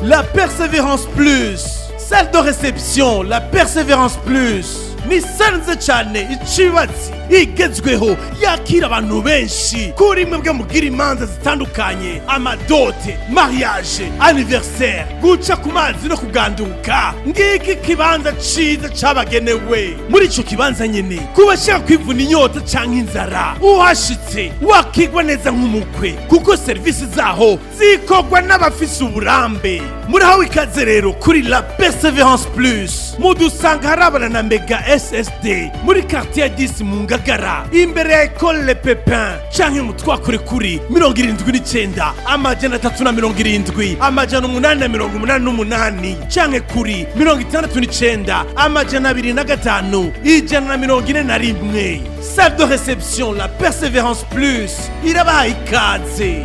La Perseverance Plus, salle de réception La Perseverance Plus, ni salle nziza cyane icibatsi igezweho yakira abantu benshi. Kuri mwebwe mugira imanza zitandukanye, ama dot, mariage, anniversaire, guca ku mazi no kuganduka, ngiki kibanza ciza cabagenewe. Muri ico kibanza nyene, ku bashaka kwivuna inyota canke inzara, uhashitse wakigwa neza nk'umukwe, kuko serivisi zaho zikorwa n'abafise uburambe. Murahawe ikaze rero kuri La Perseverance Plus. Mudusanga harabana na Mega SSD muri quartier 10 mu Ngagara, imbere ya Ecole Le Pepin, canke mutwakure kuri 79 370 888, canke kuri 69 205 141. Salle de réception La Perseverance Plus irabaha ikaze.